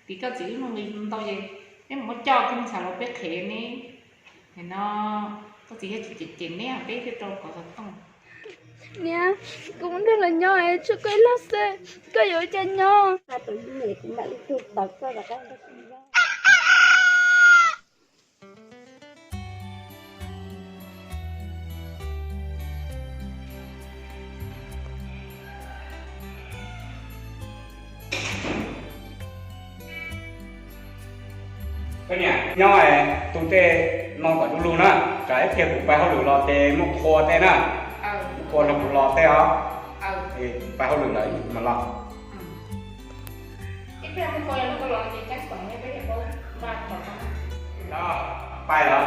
Tim koj txiv wb mloog li ntau ces peb mus muab coj kiag ntxhais los peb qhev ne. Nim no koj txiv yog tsis cem cem neb peb thiaj rau kov xov tooj. Niam, kuv nrog lawv nyob es tshuav koj ib leeg xwb, koj yuav ua cas nyob? Koj niam, nyob es tu tej no kom du lug na, tsam ib pliag kuv pais hauj lwm los ces muaj qhua tej na, muaj qhua nrog kuv los tej os. Pais hauj lwm lawm ib pliag mam los. Pais los.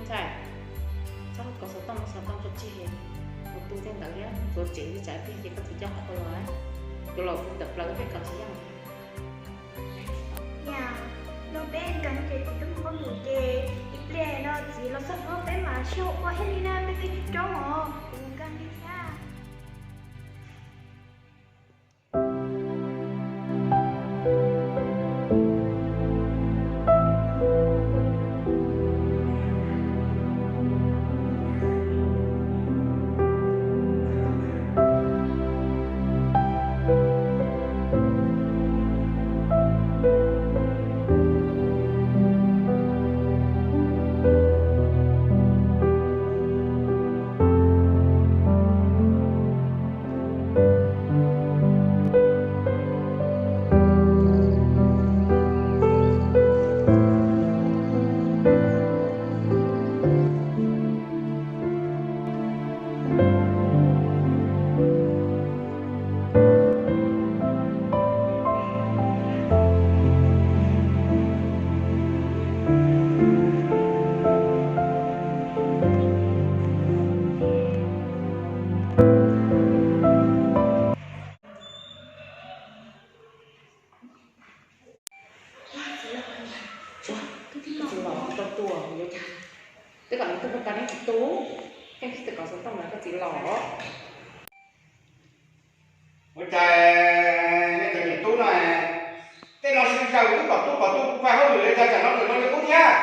Ntxhais, txhob kov xov tooj, xov tooj tso tseg, mus tu tej ntawd thiab, tuav tsev li tsam ib pliag ces koj txiv coj qhua los, yuav los tu ntawm plaws peb kov tsis yeej. Niam, no peb nkag ces txiv twb mus hauj lwm ces ib pliag no txiv los txog peb mam sib haum ua thiaj li na, peb twb tsis rov os, kuv nkag li thiab. Koj txiv los rau tuaj yuav cas, twb kom nws tuaj puag ta neb tsis tu, koj tsis tau kov xov tooj lawm koj txiv los. Ua cas nej cov niam tub no, tej no sib zog wb kom tu kom tu, kuv pais hauj lwm li cas tsam no tseem zoo li qub thiab.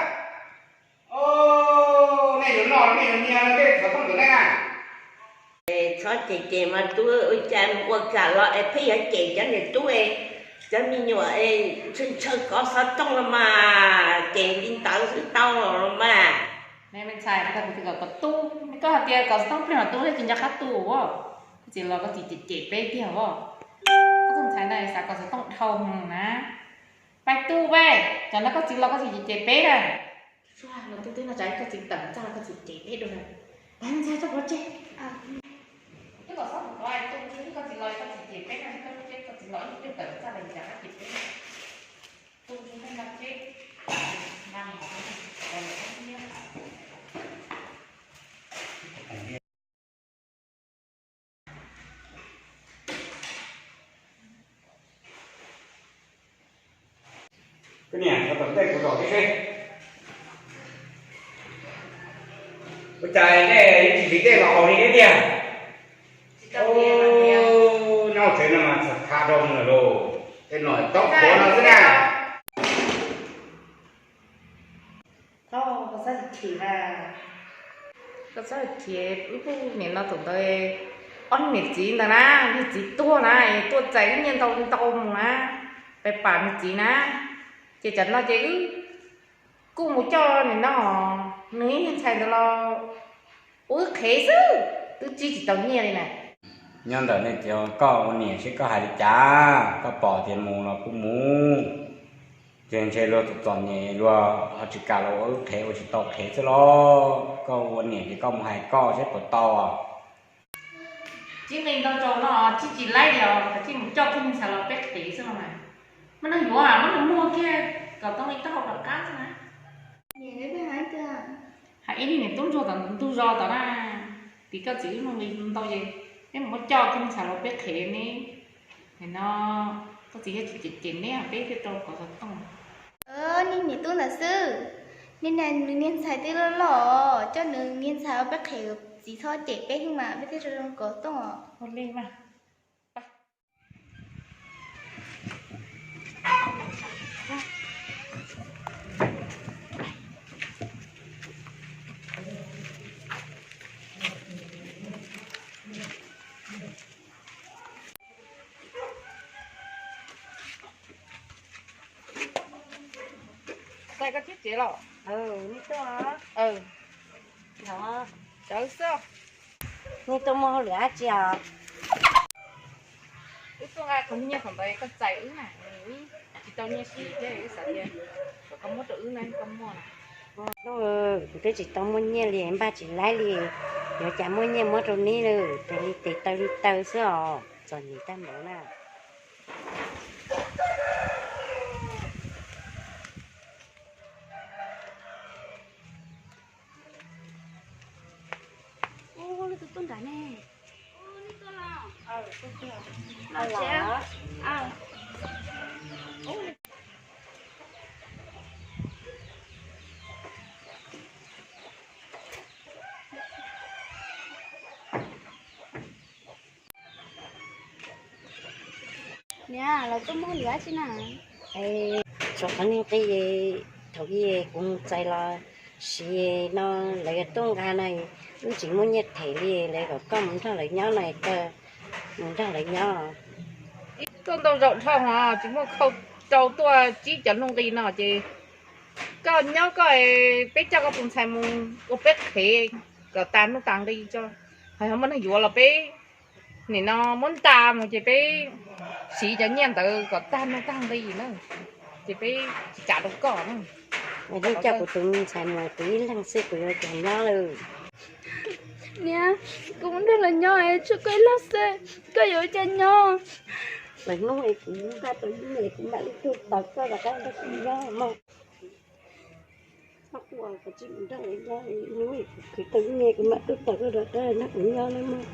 Nej yuav noj nej yuav nyiag no tej xov tooj ntawm nej na. Txhob cem cem mas tub, ua cas mus ua kam los es pheej yuav cem cov niam tub es, cov me nyuam es ntshaw ntshaw kov xov tooj los mas cem li ntawd xwb tau los mas. Me ntxhais, koj hais tias kov xov tooj pliag mas tu thiaj tsis nco qab tu as. Koj txiv los koj txiv cem cem peb tiag as. Koj tus ntxhais no xav kov xov tooj dhau mus na. Pais tu peb, tsam no koj txiv los koj txiv cem cem peb na. Los tu teb no tsam koj txiv tawm txaj los koj txiv cem peb dua na. Pais ntxhais tso pov tseg. Twb kom txhob mus kov tu, koj txiv los koj txiv cem peb na, koj txiv los ib pliag tawm txaj los cas koj cem peb. Tu no ces Koj niam, koj tom ntej kuv zom tib si. Ua cas nej tsis hliv dej los haus li thiab tiag? Nyob tsev no mas txhav tha rau lawm lauj, tej no tau qhuav no xwb na. Koj txhob khiav, wb pheej niam no thaum ntawd ob niam txiv ntawd na, niag txiv tuag na, tuaj txais wb nyiaj ntau ntau mus na, pais pam niag txiv na, ces tsam no ces wb kuj mus coj nim no nws ib niag ntxhais ntawd los ua wb qhev xwb, twb tsib tsis tau nyiaj li na. Nyob ntawm nej tias koj ua niam seb koj hais li cas, koj pom tias mus los kuj mus, ces ntshe luag txom txom nyem luag ho tsis kam los ua wb qhev ua tsis tau qhev xwb los. Koj ua niam ces koj mus hais koj seb puas tau. Tsis nqis ntau tsaus no tsis tsis laib li os, kav tsij mus coj kiag niag ntxhais los peb qhev xwb no mas. Muaj neeg yuav, muaj neeg muag kiag kom tau li taub hau rov qab xwb na. Hais ib niag niam tub ntsuag tom ntug zos tom na, tim koj txiv wb mloog li ntau ces peb mus muab coj kiag niag ntxhais los peb qhev ne. Nim no koj txiv yog tsis cem cem neb peb thiaj rau kov xov tooj. Niag niam tub ntawd xwb, niag niag ntxhais twb loj loj, coj nws niag ntxhais ua peb qhev Txiv txhob cem peb mas peb thiaj zoo zoo kov tooj os. Ua li mas. Txais koj thiab tsev los? Nej tuaj, cov xwb. Nej tuaj muaj hauj lwm dab tsi os? Wb tuaj nqa qhov nyiaj qhov ntawd koj txais wb na, wb tsis tau nyiaj siv thiab wb xav tias kom koj muab rau wb na, koj muaj na. Kuv twb tsis tau muaj nyiaj li, npaj tsis laib li, yuav cas muaj nyiaj muab rau neb lawm, tes li tes taw li taw xwb os, txom nyem tag npaum na. Ua, leej twg tuaj nrad ne? Niam, lawv tuaj muab lwm dab tsi na? Tshuav qhov nuj nqi, thaum ub kuv mus txais los siv no, lawv tuaj nqa na, wb tsis muaj nyiaj them li, lawv kom koj mus nrog lawv nyob na, koj mus nrog lawv nyob. Tuaj ntau zaus dhau hos tsis muaj khau rau tuaj tsib cov nuj nqi no ces koj nyob koj, peb coj koj tus ntxhais mus ua peb qhev kom tas nuj tas nqi tso, ho yog muaj neeg yuav los peb nim no muab nta mus ces peb siv cov nyiaj ntawd kom tag nuj tag nqi na, ces peb tsis kam rau koj na. Nej coj kuv tus me ntxhais mus kuv ib leeg xwb kuv yuav cas nyob lawm. Niam, kuv mus nrog lawv nyob es tshuav koj ib leeg xwb, koj yuav cas nyob? Lwm hnub es kuv nqa tau ib me kuv mam li tuaj tos koj rov qab nrog kuv nyob mog. Txhob quaj, koj tsis mus nrog lawv nyob, hnub kuv khwv tau ib me kuv mam tuaj tos koj rov qab nrog kuv nyob na mog.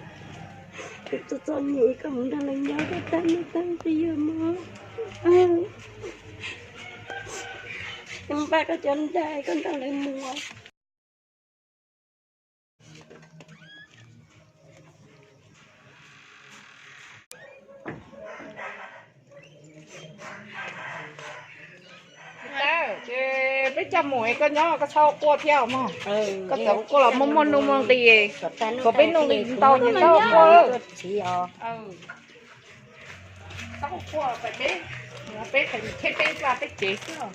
Kuv txom txom nyem koj mus nrog lawv nyob koj tag nuj tag nqi mog. Npaj koj cov ntaj koj nrog lawv mus. Ces peb coj mus es koj nyob koj txhob quaj thiab mog. Koj txawm quaj los muaj muaj nuj muaj nqi, kom peb nuj nqi ntau ces txhob quaj. Txhob quaj, peb, peb, peb tsev xwb os.